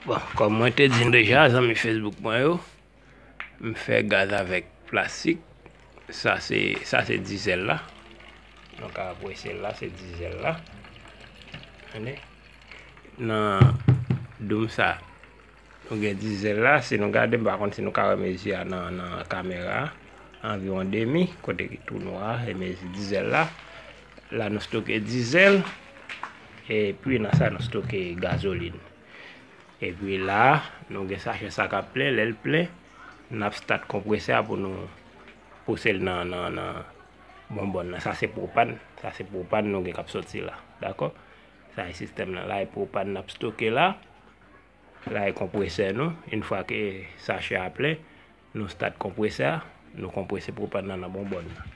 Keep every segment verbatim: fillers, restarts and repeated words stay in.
Bon, kòm mwen te di n deja, zanmi Facebook mwen yo, m fè gaz avèk plastik. Sa se, sa se dizèl la. Nou ka apresye l la, se dizèl la. Tande? Nan doum sa, nou gen dizèl la. Si nou gade, m pa konn si nou ka wè mezi a nan, nan kamera a. Anviwon demi, kote ki tou nwa, e mezi dizèl la. La nou stoke dizèl. Epi nan sa nou stoke gazolin. Epi la, nou gen sachè sa k ap plen, lè l plen, n ap stat konpresè a pou nou pouse l nan, nan, nan bonbòn nan. Sa se pwopan, sa se pwopan nou gen k ap soti la, dakò? Sa e sistèm nan, la e pwopan n ap stoke la, la e konpresè nou, yon fwa ke sachè a plen, nou stat konpresè a, nou konprese pwopan nan nan bonbòn nan.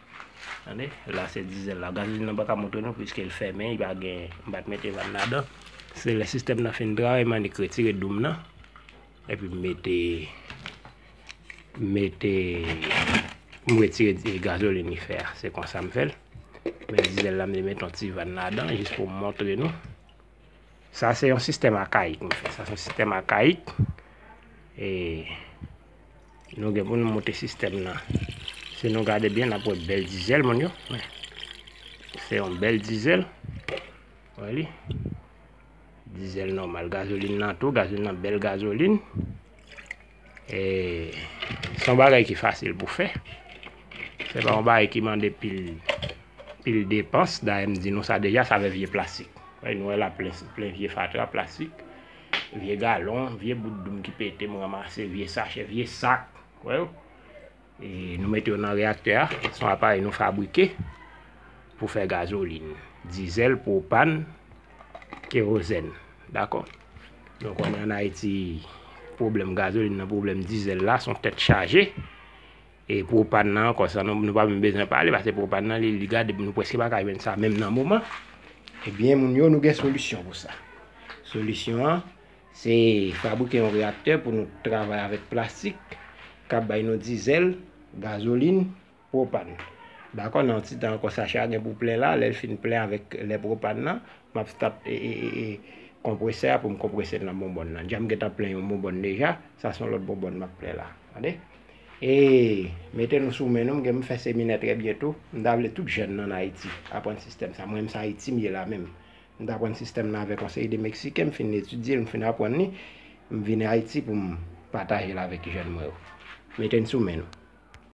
Tande? La se dizèl la. Gazolin nan pa ka montre nou piske l fèmen, li pa gen, m pa t mete vàn ladan. Se lè sistèm nan fin travay, m annik retire doum nan. Epi m mete, m mete, m retire di-, gazolin li fè a. Se konsa m fè l. Men dizèl la, m te mete yon ti vàn ladan, jis pou m montre nou. Sa se yon sistèm akayik m fè. Sa se yon sistèm akayik. E nou gen pou nou monte sistèm nan. Si nou gade byen, n ap wè bèl dizèl, moun yo. Wè. Se yon bèl dizèl. Wè li. Dizèl nòmal. Gazolin nan tou, gazolin nan bèl gazolin. E se yon bagay ki fasil pou fè. Se pa yon bagay ki mande pil, pil depans. Dayè, m di nou sa deja, sa vè vye plastik. Wè, nou wè la plen, plen vye fatra plastik, vye galon, vye bout doum ki pete, m ranmase, vye sachè, vye sak. Wè yo? E nou mete yo nan reyaktè a. Se yon aparèy nou fabrike pou fè gazolin, dizèl, pwopan, kerozèn. Dakò? Nou konnen ann Ayiti, pwoblèm gazolin nan, pwoblèm dizèl la, se yon tèt chaje. E pwopan nan ankò, sa nou, nou pa menm bezwen pale, paske pwopan nan, li, li gade, nou prèske pa ka jwenn sa menm nan moman. Ebyen, moun yo, nou gen solisyon pou sa. Solisyon an, se fabrike yon reyaktè pou nou travay avèk plastik k ap bay nou dizèl, gazolin, pwopan. Dakò, nan yon ti tan ankò, sachè a gen pou plen la. Lè l fin plen avèk lè pwopan nan, m ap stat e, e, e, e, konpresè a pou m konprese l nan bonbòn nan. Deja m gentan plen yon bonbòn deja. Sa se yon lòt bonbòn m ap plen la. Tande? E mete nou sou men nou, m gen m fè seminè trè byento. M ta vle tout jèn nan Ayiti aprann sistèm sa. Mwen menm se Ayiti m ye la menm. M t aprann sistèm nan avèk yon seri de Meksiken, m fin etidye l, m fin aprann li, m vin Ayiti pou m pataje l avèk jèn mwen yo. Mete n sou men nou.